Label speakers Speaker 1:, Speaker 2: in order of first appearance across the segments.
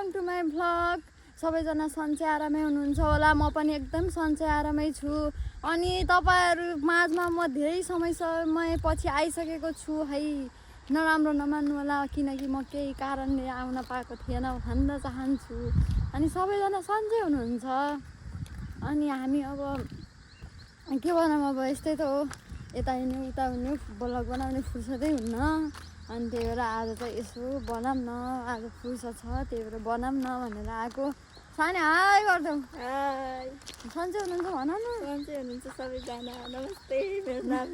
Speaker 1: Welcome to my vlog. सबैजना सन्चै आरामै हुनुहुन्छ होला, म पनि एकदम सन्चै आरामै छु। अनि तपाईँहरू माझमा म धेरै समयपछि आइसकेको छु है। नराम्रो नमान्नु होला, किनकि म केही कारणले आउन पाएको थिएन भन्न चाहन्छु। अनि सबैजना सन्चै हुनुहुन्छ। अनि हामी अब के बनाऊँ, अब यस्तै त हो, यता हिँड्ने उता हुने, भ्लग बनाउने फुर्सदै हुन्न। अनि त्यही भएर आज चाहिँ यसो बनाऊँ न, आज फुर्सद छ, त्यही भएर बनाऊँ न भनेर आएको। सानी हाई गरिदेऊ।
Speaker 2: हाई,
Speaker 1: सन्चै हुनुहुन्छ भन न।
Speaker 2: सन्चै हुनुहुन्छ सबैजना। नमस्ते, मेरो नाम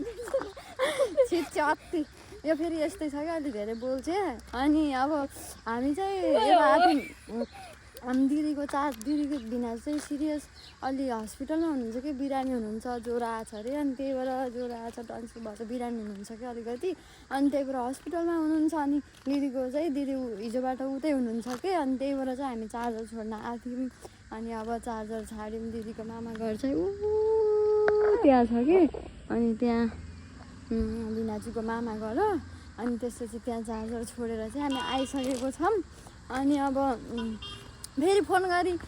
Speaker 1: छिट्छ अति। यो फेरि यस्तै छ क्या, अलि धेरै बोल्छ। अनि अब हामी चाहिँ हामी दिदीको बिना चाहिँ सिरियस अलि हस्पिटलमा हुनुहुन्छ कि, बिरामी हुनुहुन्छ, ज्वरो आएको छ अरे। अनि त्यही भएर ज्वरो आएको छ, टन्सिल भएर बिरामी हुनुहुन्छ कि अलिकति। अनि त्यही भएर हस्पिटलमा हुनुहुन्छ। अनि दिदी हिजोबाट उतै हुनुहुन्छ कि, अनि त्यही भएर चाहिँ हामी चार्जर छोड्न आएको थियौँ। अनि अब चार्जर छाड्यौँ। दिदीको मामा घर चाहिँ त्यहाँ छ कि, अनि त्यहाँ बिनाजुको मामा घर हो। अनि त्यसपछि त्यहाँ चार्जर छोडेर चाहिँ हामी आइसकेको छौँ। अनि अब फेरि फोन गरेर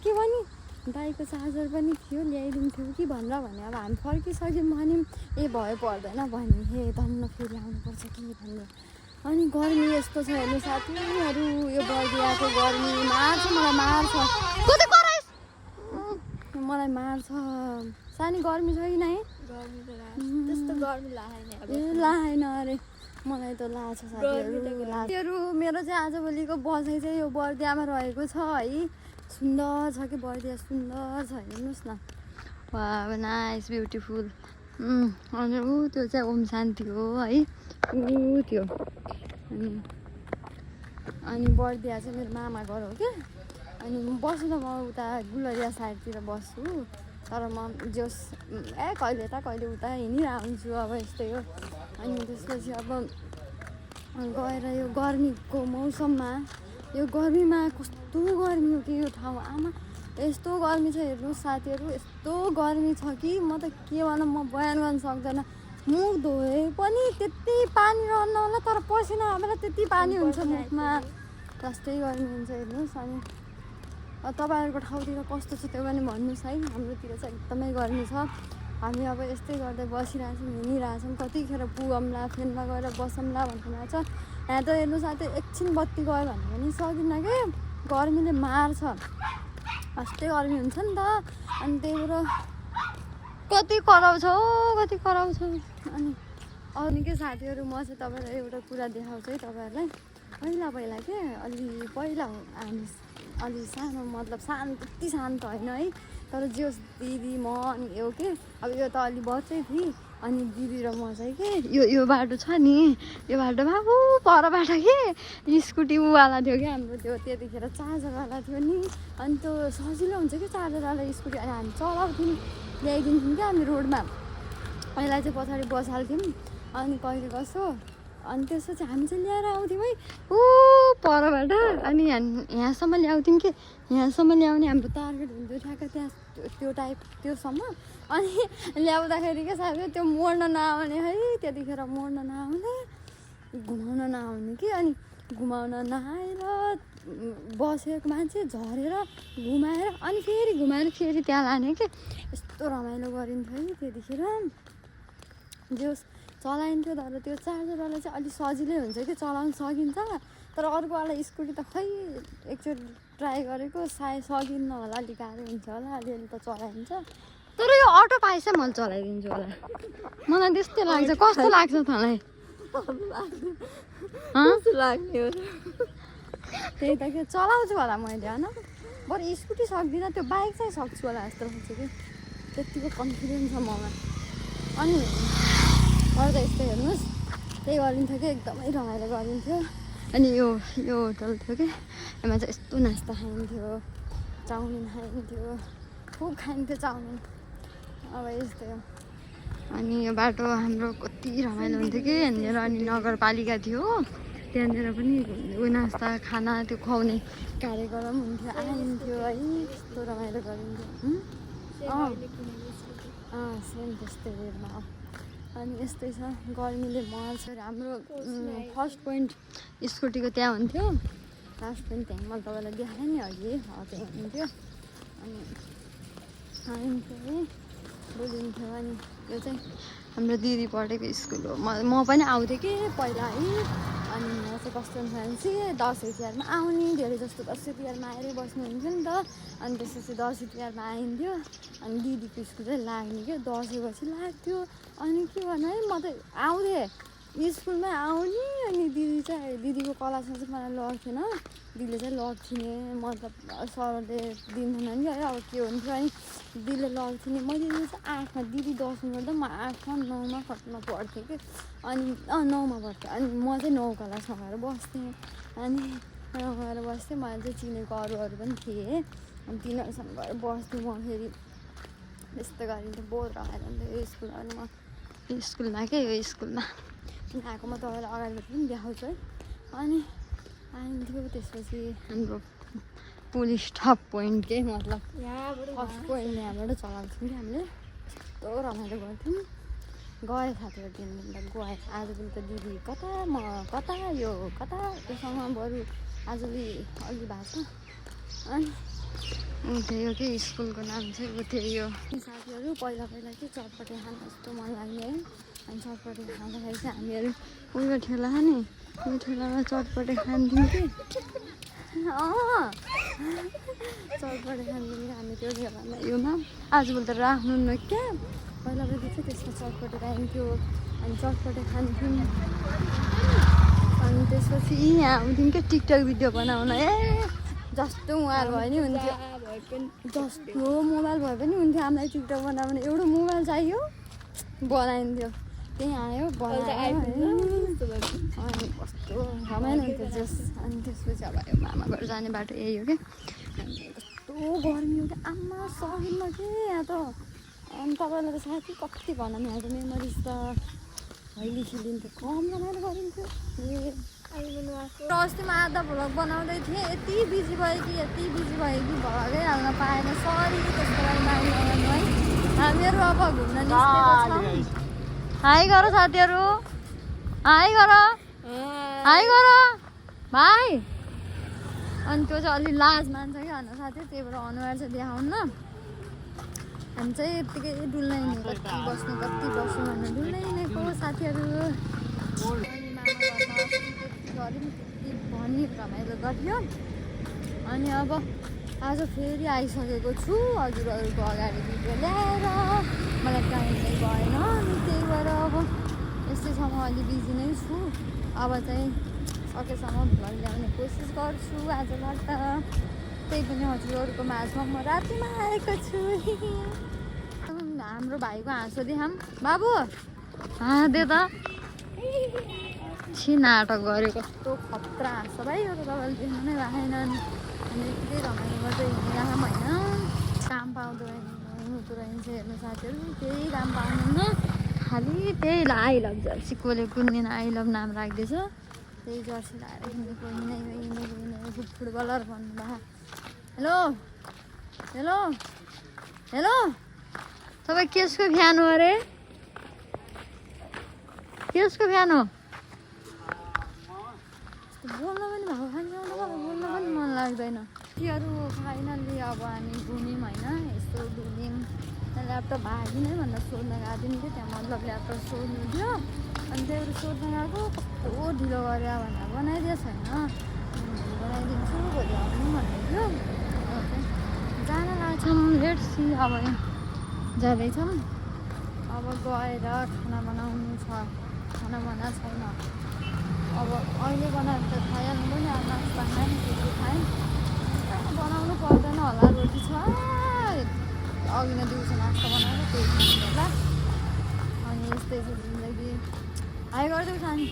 Speaker 1: के भने दाइको चार्जर पनि थियो, ल्याइदिन्थ्यो कि भनेर भने। अब हामी फर्किसक्यौँ भन्यौँ, ए भयो पर्दैन भने, हे धन्न फेरि आउनुपर्छ कि भन्ने। अनि गर्मी यस्तो छ हेर्नु साथीहरू, यो बर्दियाको गर्मी मार्छ, मलाई मार्छ। सानी गर्मी छ कि नै?
Speaker 2: त्यस्तो गर्मी
Speaker 1: लाएन अरे, मलाई त लाग्छ साथीहरू। मेरो चाहिँ आजभोलिको बसाइ चाहिँ यो बर्दियामा रहेको छ है। सुन्दर छ कि बर्दिया, सुन्दर छ, हेर्नुहोस् न। वाह, नाइस, ब्युटिफुल। अनि त्यो चाहिँ ओम शान्ति हो है, त्यो। अनि बर्दिया चाहिँ मेरो मामा घर हो क्या। अनि बस्नु त म उता गुलरिया साइडतिर बस्छु, तर म कहिले यता कहिले उता हिँडिरहेको हुन्छु, अब यस्तै हो। अनि त्यसपछि अब गएर यो गर्मीको मौसममा, यो गर्मीमा कस्तो गर्मी हो कि यो ठाउँ, आमा यस्तो गर्मी छ हेर्नुहोस् साथीहरू, यस्तो गर्मी छ कि म त के भनौँ, म बयान गर्न सक्दैन। मुख धोए पनि त्यति पानी रहन्न होला, तर पसिना आएर त्यति पानी हुन्छ मुखमा, जस्तै गर्मी हुन्छ हेर्नुहोस्। अनि तपाईँहरूको ठाउँतिर कस्तो छ त्यो पनि भन्नुहोस् है। हाम्रोतिर चाहिँ एकदमै गर्मी छ। हामी अब यस्तै गर्दै बसिरहेछौँ, हिँडिरहेछौँ, कतिखेर पुगौँला, फेनमा गएर बसौँला भन्ने छ। यहाँ त हेर्नु साथै एकछिन बत्ती गयो भने पनि सकिन्न कि, गर्मीले मार्छ, यस्तै गर्मी हुन्छ नि त। अनि त्यही भएर कति कराउँछ। अनि के साथीहरू, म चाहिँ तपाईँलाई एउटा कुरा देखाउँछु है तपाईँहरूलाई। पहिला के पहिला हामी अलि सानो, मतलब त्यति शान्त होइन है, तर जे होस् दिदी म अनि यो के, अब यो त अलि बच्चै थिएँ। अनि दिदी र म चाहिँ के यो बाटो छ नि, यो बाटोमा पर बाटो के स्कुटी वाला थियो क्या हाम्रो, त्यो त्यतिखेर चार्जरवाला थियो नि। अनि त्यो सजिलो हुन्छ कि चार्जरवाला स्कुटी। अनि हामी चलाउँथ्यौँ, ल्याइदिन्थ्यौँ क्या हामी रोडमा। पहिला चाहिँ पछाडि बसाल्थ्यौँ, अनि कहिले कसो। अनि त्यसपछि हामी चाहिँ ल्याएर आउँथ्यौँ है परबाट। अनि यहाँसम्म ल्याउँथ्यौँ कि, यहाँसम्म ल्याउने हाम्रो टार्गेट हुन्थ्यो ठ्याक्क त्यहाँ, त्यो टाइप त्योसम्म। अनि ल्याउँदाखेरि के साथी, त्यो मोड्न नआउने है, त्यतिखेर मोड्न नआउने, घुमाउन नआउने कि। अनि घुमाउन नआएर बसेको मान्छे झरेर घुमाएर, अनि फेरि घुमाएर फेरि त्यहाँ लाने कि, यस्तो रमाइलो गरिन्थ्यो है त्यतिखेर। जे होस् चलाइन्थ्यो, तर त्यो चार्जरवाला चाहिँ अलिक सजिलै हुन्छ कि, चलाउनु सकिन्छ। तर अर्कोवाला स्कुटी त खै एकचोटि ट्राई गरेको, सायद सकिन्न होला, अलिक गाह्रो हुन्छ होला, अलिअलि त चलाइन्छ। तर यो अटो पाएछ मैले चलाइदिन्छु होला, मलाई त्यस्तै लाग्छ। कस्तो लाग्छ तँलाई?
Speaker 2: लाग्ने हो
Speaker 1: त्यही त के चलाउँछु होला मैले, होइन बरु स्कुटी सक्दिनँ, त्यो बाइक चाहिँ सक्छु होला जस्तो लाग्छ कि, त्यत्तिको कन्फिडेन्स छ ममा। अनि गर्दा यस्तै हेर्नुहोस्, त्यही गरिन्थ्यो कि, एकदमै रमाइलो गरिन्थ्यो। अनि यो होटल थियो कि, यसमा चाहिँ यस्तो नास्ता खाइन्थ्यो, चाउमिन खाइन्थ्यो, खुब खाइन्थ्यो चाउमिन। अब यस्तै हो। अनि यो बाटो हाम्रो कति रमाइलो हुन्थ्यो कि यहाँनिर। अनि नगरपालिका थियो, त्यहाँनिर पनि नास्ता खाना त्यो खुवाउने कार्यक्रम हुन्थ्यो, आइन्थ्यो है, यस्तो रमाइलो गरिन्थ्यो। सेम त्यस्तै रेटमा। अनि यस्तै छ, गर्मीले मर्छ। हाम्रो फर्स्ट पोइन्ट स्कुटीको त्यहाँ हुन्थ्यो, लास्ट पनि त्यहीँ मैले तपाईँलाई देखाएँ नि अघि त्यहीँ हुनुहुन्थ्यो अनि आइन्थ्यो है बोलिन्थ्यो अनि यो चाहिँ हाम्रो दिदी पढेको स्कुल हो म पनि आउँथेँ कि पहिला है अनि म चाहिँ कस्तो फ्यान्सी दसैँ तिहारमा आउने धेरै जस्तो दसैँ तिहारमा आएरै बस्नुहुन्थ्यो नि त अनि त्यसपछि दसैँ तिहारमा आइन्थ्यो अनि दिदीको स्कुल चाहिँ लाग्ने क्या दसैँ पछि लाग्थ्यो अनि के भन्नु है म त आउँथेँ स्कुलमै आउने अनि दिदीको क्लासमा चाहिँ मलाई लग्थेन दिदीले चाहिँ लग्थिने मतलब सरले दिन्थेन नि है अब के हुन्थ्यो अनि दिदीले लग्थिने मैले चाहिँ 8मा दिदी 10मा गर्दा म 8मा 9मा खतमा पढ्थेँ कि अनि 9मा पढ्थेँ अनि म चाहिँ 9 क्लासमा गएर बस्थेँ अनि 9मा गएर बस्थेँ मलाई चाहिँ चिनेको अरूहरू पनि थिएँ अनि तिनीहरूसँग गएर बस्थेँ म फेरि त्यस्तो गरिन्थेँ बहुत रमाइलो हुन्थ्यो यो स्कुलहरूमा यो स्कुलमा क्या यो स्कुलमा आएको म तपाईँलाई अगाडिबाट पनि देखाउँछु है अनि आइन्थ्यो त्यसपछि हाम्रो पुलिस टप पोइन्ट के मतलब फर्स्ट पोइन्ट यहाँबाट चलाउँथ्यौँ कि हामीले कस्तो रमाइलो गर्थ्यौँ गएँ साथीहरू 3 दिन त गएँ आजभोलि त दिदी कता म कता यो कता त्योसँग बरु आजभोलि अघि भएको छ अनि ऊ थियो कि स्कुलको नाम चाहिँ ऊ थियो यो साथीहरू पहिला के चटपटे खान जस्तो मन लाग्ने है अनि चटपटे खाँदाखेरि चाहिँ हामीहरू उयो ठेला नि उयो ठेलामा चटपटे खान्थ्यौँ कि चटपटे खान्थ्यौँ कि हामी त्यो ठेलामा योमा आजभोलि त राख्नुहुन्न क्या पहिला चाहिँ त्यसमा चटपटे खाइन्थ्यो अनि चटपटे खान्थ्यौँ अनि त्यसपछि यहाँ आउँथ्यौँ क्या टिकटक भिडियो बनाउन जस्तो मोबाइल भयो नि हुन्थ्यो जस्तो मोबाइल भए पनि हुन्थ्यो हामीलाई टिकटक बनाउन एउटा मोबाइल चाहियो बनाइन्थ्यो त्यहीँ आयो बनायो अनि कस्तो रमाइलो हुन्थ्यो जस अनि त्यसपछि अब यो मामा घर जाने बाटो यही हो क्या अनि कस्तो गर्मी हो क्या आमा सकिन्न के यहाँ त अनि तपाईँलाई त साथी कति भनौँ यहाँको मेमोरिज त अहिले खिलिन्थ्यो कम रमाइलो गरिन्थ्यो अस्ति म आधा भ्लग बनाउँदै थिएँ यति बिजी भयो कि भ्लगै हाल्न पाएन सरी त्यसको लागि माग्नु है हामीहरू अब घुम्न निस्केको छ हाई गर साथीहरू हाई गर भाइ अनि त्यो चाहिँ अलि लाज मान्छ कि होइन साथी त्यही भएर अनुहार चाहिँ देखाउनु हामी चाहिँ यत्तिकै डुल्न हिँड्यो कति बस्नु भनेर डुल्न हिँडेको साथीहरू अनि मामा घरमा त्यति गऱ्यौँ त्यति भनी रमाइलो गर्थ्यो अनि अब आज फेरि आइसकेको छु हजुरहरूको अगाडि भिडियो ल्याएर मलाई टाइम नै भएन अनि त्यही भएर अब यस्तैसम्म अलि बिजी नै छु अब चाहिँ सकेसम्म भ्लग ल्याउने कोसिस गर्छु आजबाट त्यही पनि हजुरहरूको माझमा म रातिमा आएको छु हाम्रो भाइको हाँसो देखाऊँ बाबु दे त छि नाटक गऱ्यो कस्तो खतरा हाँसो भाइ यो त तपाईँले देख्नु नै भएन अनि यतिकै रमाइलो गर्दै हिँडिरहँ होइन काम पाउँदो हुँदो रहेछ हेर्नु साथीहरू केही काम पाउनुहुन्न खालि त्यही आई लभ जर्सी कसले कुन दिन आई लभ नाम राख्दैछ त्यही जर्सी लगाएर हिँडेको हिँडेको फुटबलर भन्नुभयो हेलो तपाईँ केसको फ्यान हो अरे केसको फ्यान हो बोल्न पनि भएको खान्छ बोल्न पनि मन लाग्दैन तीहरू फाइनल्ली अब हामी घुम्यौँ होइन यस्तो डुल्यौँ ल्यापटप भागिन है भनेर सोध्न गएको थियौँ कि त्यहाँ मतलब ल्यापटप सोध्नु थियो अनि त्यही सोध्न गएको कस्तो ढिलो गरे भनेर बनाइदिएछ होइन बनाइदिन्छु भोलि आउनु भनेको थियो जान लाग्छौँ लेट सी अब जाँदैछौँ अब गएर खाना बनाउनु छ खाना बनाएको छैन अब अहिले बनाएर त खाइहाल्नु पनि अब नास्ता खाएँ के खाएँ बनाउनु पर्दैन होला रोटी छ अघि नै दिउँसो नास्ता बनाएर त्यही होला अनि यस्तै जिन्दगी आइ गरिदेऊ सानी